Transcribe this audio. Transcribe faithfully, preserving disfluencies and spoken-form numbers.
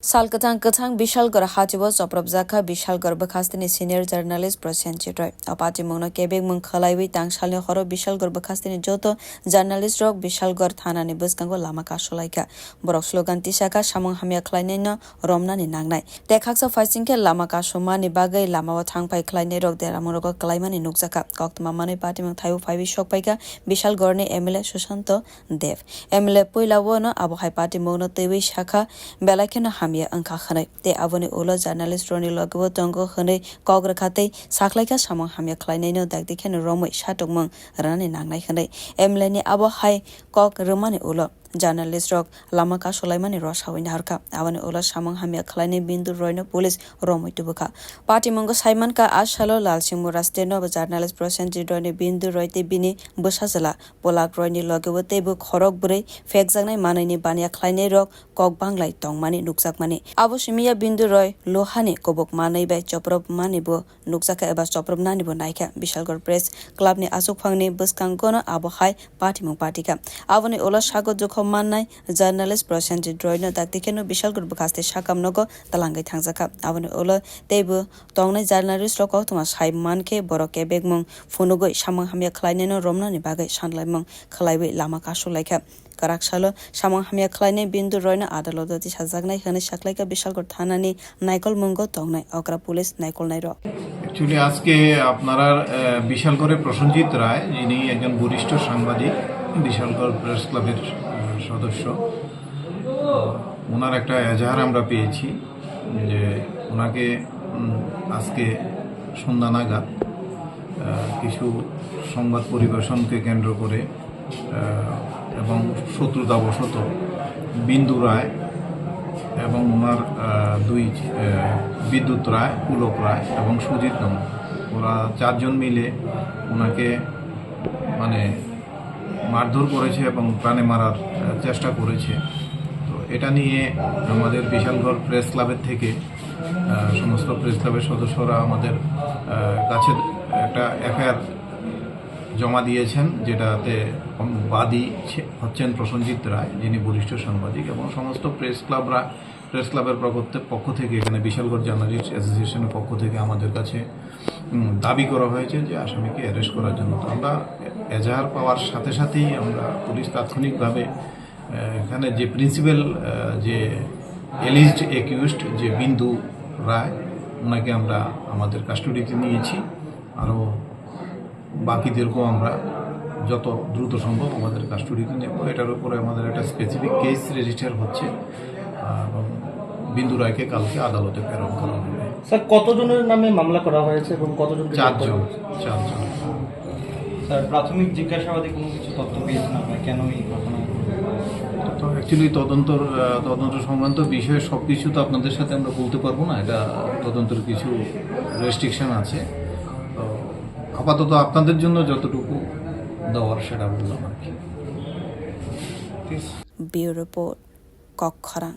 Sal kwthang kwthang Bishalgarh hachio choprobjakha Bishalgarh bwkhasteni senior journalist Prosenjit Roy. O patimungno kebengmung khwlaiwi tangsalni horo Bishalgarh bwkhasteni joto journalist rok Bishalgarh thanani bwskango lama kasulaikha. Borok slogan tisakha, samung hamya khlainaino romnani nangnai. Tei khaksa phaising khe lama kasumani bagwi lamao thangphai khlainairok deramungrogo kwlaimani nukjakha. Koktwma manwi patimung thaibo phaiwi sokpaikha Bishalgarhni M L A Sushanto Dev. M L A puilao no abo hai patimungno twiwi sakha, belai kheno hamya wngkha hwnwi. Tei aboni ulo journalist rokni logeo tongo hwnwi kok rwkha tei sakhlaikha samung hamya khlainaino dakti kheno romwi satokmung rwnani nangnai hwnwi. M L A ni abo hai kok rwmani ulo journalist rok lama kasulaimani rw sawi naharkha. Aboni ulo samung hamya khlainai Bindu Roy no police romwi tubukha. Patimungo saimankha, a salo Lalsingmura state no journalist Prosenjit Roy ni Bindu Roy tei bini bwsajwla Polak Roy ni logeo teibo khorok bwrwi phekjaknai manwini baniya khlainairok kok banglai tongmani nukjakmani. Abo simiya Bindu Roy Lohani kubuk manwi bai choprobmani bo nukjakha eba choprobnani bo naikha. Bishalgarh Press Club ni achukphangni bwskangono abo hai patimung patikha. Aboni ulo sago dukho mannai journalist Prosenjit Roy no dakti kheno Bishalgarh bwkhaste sakam nogo twlangwi thangjakha. Aboni ulo teibo tongnai journalist rok koktwma sai mankhe borok kebengmung phunugwi samung hamya khlainaino romnani bagwi sanlaimung khwlaiwi lama kasulaikha. Kwrak salo samung hamya khlainai Bindu Royno adaloto tisajaknai hwnwi saklaikha Bishalgarh thanani naikolmungo tongnai okra police naikolnairok. Actually, আজকে আপনারা, আহ, বিশালগড়ের প্রসেনজিৎ রায়, যিনি একজন বরিষ্ঠ সাংবাদিক, বিশালগড় প্রেস ক্লাবের, আহ, সদস্য। আহ, ওনার একটা এজাহার আমরা পেয়েছি যে ওনাকে, উম, আজকে সন্ধ্যা নাগাদ, আহ, কিছু সংবাদ পরিবেশনকে কেন্দ্র করে, আহ, এবং শত্রুতাবশত বিন্দু রায় এবং ওনার, আহ, দুই, আহ, বিদ্যুৎ রায়, পুলক রায় এবং সুজিত দম, ওরা চারজন মিলে ওনাকে, মানে, মারধর করেছে এবং প্রাণে মারার, আহ, চেষ্টা করেছে। তো এটা নিয়ে আমাদের বিশালগড় প্রেস ক্লাবের থেকে, আহ, সমস্ত প্রেস ক্লাবের সদস্যরা আমাদের, আহ, কাছে একটা এফআইআর জমা দিয়েছেন, যেটাতে বাদী ছে-, হচ্ছেন প্রসেনজিৎ রায়, যিনি বরিষ্ঠ সাংবাদিক, এবং সমস্ত প্রেস ক্লাবরা, প্রেস ক্লাবের পক্ষ থে-, পক্ষ থেকে, এখানে বিশালগড় জার্নালিস্ট অ্যাসোসিয়েশনের পক্ষ থেকে আমাদের কাছে, উম, দাবি করা হয়েছে যে আসামিকে অ্যারেস্ট করার জন্য। তো আমরা এজাহার পাওয়ার সাথে সাথেই আমরা পুলিশ তাৎক্ষণিকভাবে, আহ, এখানে যে প্রিন্সিপাল, আহ, যে এলিজড অ্যাকিউজড যে বিন্দু রায়, ওনাকে আমরা আমাদের কাস্টডিতে নিয়েছি। আরও বাকিদেরকেও আমরা যত দ্রুত সম্ভব আমাদের কাস্টডিতে নেব। এটার উপরে আমাদের একটা স্পেসিফিক কেস রেজিস্টার হচ্ছে, আহ, এবং বিন্দু রায়কে কালকে আদালতে প্রেরণ করা হবে। স্যার, কতজনের নামে মামলা করা হয়েছে এবং কতজনকে গ্রেপ্তার চারজন, করা হয়েছে? চারজন। স্যার, প্রাথমিক জিজ্ঞাসাবাদে কোনো কিছু তথ্য পেয়েছেন আপনারা? কেন এই ঘটনা ঘটল? তো অ্যাকচুয়ালি তদন্তর, আহ, তদন্ত সংক্রান্ত বিষয়ে সব কিছু তো আপনাদের সাথে আমরা বলতে পারবো না, এটা তদন্তর কিছু রেস্ট্রিকশন আছে। তো আপাতত আপনাদের জন্য যতটুকু দেওয়ার সেটা বললাম আর কি। Bureau Report, Kokkhorang.